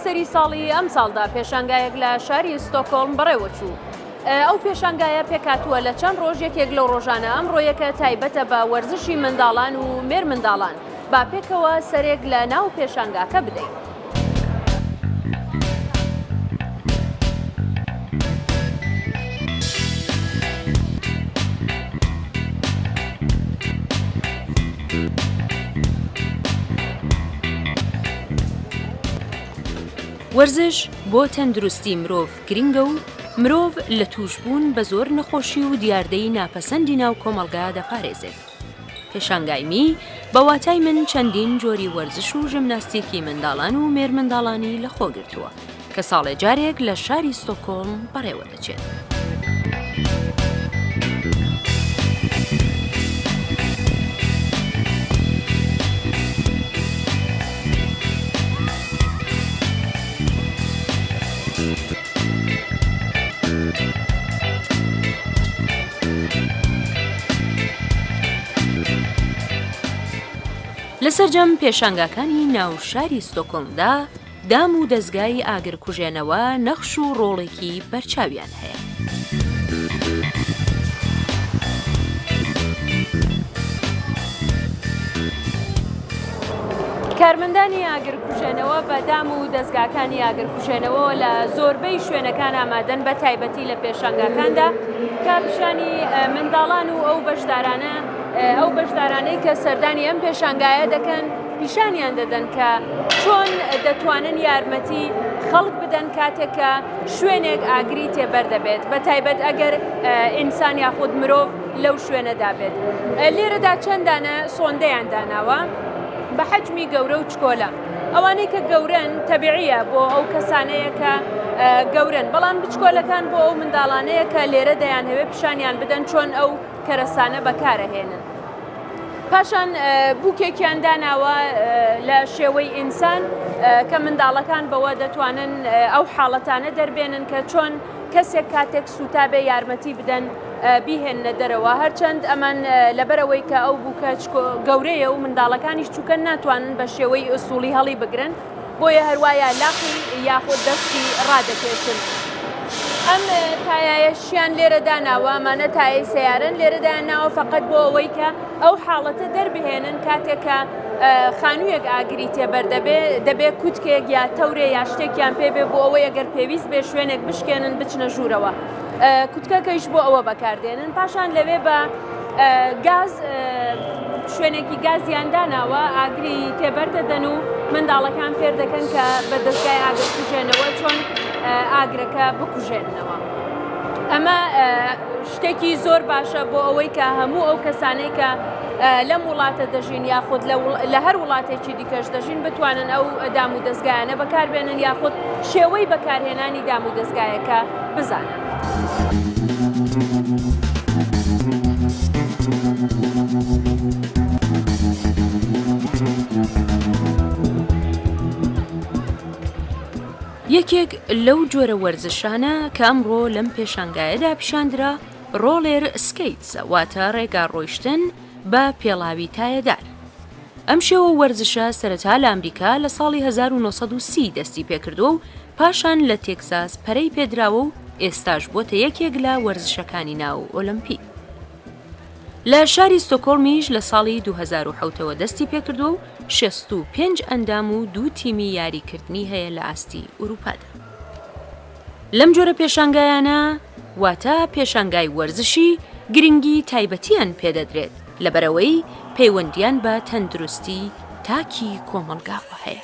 سەری ساڵی ئەمساڵدا پێشانگایەک لە شاری ستۆکۆڵم بەڕێوەچوو. ئەو پێشانگایە پێکهاتووە لە چەند ڕۆژ یەکێک لەو ڕۆژانە ئەمڕۆیەکە تایبەتە بە وەرزشی منداڵان و مێرمنداڵان. با پێکەوە سەرێک لە ناو پێشانگاکە بدەین. وەرزش بۆ تەندروستی مرۆڤ گرنگە و مرۆڤ لە تووشبوون بە زۆر نەخۆشی و دیاردەی ناپەسەندی ناو کۆمەڵگا دەپارێزێت. پێشانگای می بە واتای من چەندین جۆری وەرزش و ژمناستیکی منداڵان و مێرمنداڵانی لەخۆگرتووە کە ساڵێ جارێک لە شاری ستۆکۆڵم بەڕێوەدەچێت. لە سەرجەم پێشانگاکانی ناو شاری ستۆکۆڵمدا دام و دەزگای ئاگرکوژێنەوە نەخش و ڕۆڵێکی بەرچاویان هەیە. کارمەندانی ئاگرکوژێنەوە بە دام و دەزگاکانی ئاگرکوژێنەوەوە لە زۆربەی شوێنەکان ئامادەن بە تایبەتی لە پێشانگاکاندا کە پیشانی منداڵان و ئەو بەشدارانە ئەو بەشدارانەی کە سەردانی ئەم پێشانگایە دەکەن پیشانیان دەدەن کە چۆن دەتوانن یارمەتی خەڵک بدەن کاتێک کە شوێنێک ئاگری تێبەر دەبێت بە تایبەت ئەگەر ئینسان یاخود مرۆڤ لەو شوێنەدا بێت لێرەدا چەندانە سۆندەیان داناوە بە حەجمی گەورە و چکۆلە ئەوانەی کە گەورەن تەبیعیە بۆ ئەو کەسانەیە کە گەورن بەڵام بچکۆلەکان بۆ ئەو منداڵانەیە کە لێرە دەیانهەوێ پیشانیان بدەن چۆن ئەو کەرەسانە بەکارەهێنن. پاشان بووکێکیان داناوە لە شێوەی ئینسان کە منداڵەکان بەوە دەتوانن ئەو حاڵەتانە دەربێنن کە چۆن کەسێک کاتێک سووتابێ یارمەتی بدەن بیهێننە دەرەوە هەرچەند ئەمان لەبەرەوەی کە ئەو بووکە گەورەیە و منداڵەکانیش چووکە ناتوانن بە شێوەی ئوسوڵی هەڵی بگرن بۆیە هەروایە لاقی یاخود دەستی ڕادەکێشن. ئەم تایایەشیان لێرە داناوە، ئەمانە تایەی سەیارەن لێرە دایانناوە فەقەت بۆ ئەوەی کە ئەو حاڵەتە دەربهێنن کاتێک کە خانوویەک ئاگری تێبەر دەبێ دەبێ کوتکێک یا تەورێ یا شتێکیان پێ بێ بۆ ئەوەی ئەگەر پێویست بێ شوێنێک بشکێنن بچنە ژوورەوە. کوتکەکەیش بۆ ئەوە بەکاردێنن پاشان لەوێ بە گاز شوێنێکی گازیان داناوە ئاگری تێبەر دەدەن و منداڵەکان فێر دەکەن کە بە دەستگای ئاگر کوژێنەوە چۆن ئاگرەکە بکوژێننەوە. ئەمە شتێکی زۆر باشە بۆ ئەوەی کە هەموو ئەو کەسانەی کە لەم وڵاتە دەژین یاخود لە هەر وڵاتێکی دیکەش دەژین بتوانن ئەو دام و دەستگایانە بەکاربێنن یاخود شێوەی بەکارهێنانی دام و دەستگایەکە بزانن. یەکێک لەو جۆرە وەرزشانە کە ئەمڕۆ لەم پێشانگایەدا پیشاندرا ڕۆڵێر سکەیتسە واتە ڕێگا ڕۆیشتن بە پێڵاوی تایەدار. ئەم شێوە وەرزشە سەرەتا لە ئەمریکا لە ساڵی 1930 دەستی پێکردووە و پاشان لە تێکساس پەرەی پێدراوە و ئێستاش بووەتە یەکێک لە وەرزشەکانی ناو ئۆلەمپیک. لە شاری ستۆکۆڵمیش لە ساڵی 2007 ەوە دەستی پێکردووە و 65 ئەندام و دوو تیمی یاریکردنی هەیە لە ئاستی ئورووپادا. لەم جۆرە پێشانگایانە واتە پێشانگای وەرزشی گرنگی تایبەتیان پێدەدرێت لەبەرئەوەی پەیوەندیان بە تەندروستی تاکی کۆمەڵگاوە هەیە.